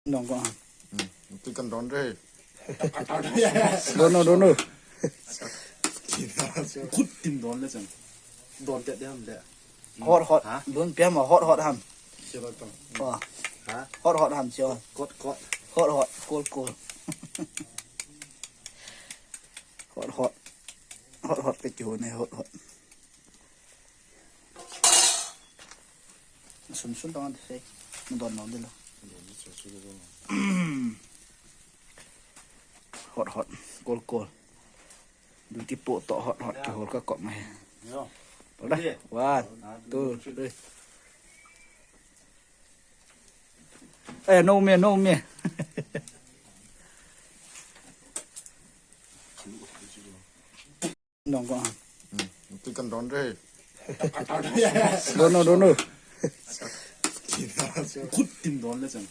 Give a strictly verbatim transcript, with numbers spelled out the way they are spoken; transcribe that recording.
Dong ko. Hmm. Ti kan don re. Don no, don no. Kut tin don le chang. Don te dem le. Hot hot. Ha? Don piam hot hot ham. Sila tang. Wa. Ha? Hot hot ham sio. Kot kot. Hot hot. Cool cool. Hot hot. Hot hot ke chu ne hot hot. Sun sun tang de sei. Don no de lo. Hot hot. Cool cool. Duty po to hot hot ke hol ka kop mai. Yo. Hola. One, two, three. Eh, no me, no me. Dong ko. Hmm. Ti kan don re. Don no, don no. Kut tin don le chang.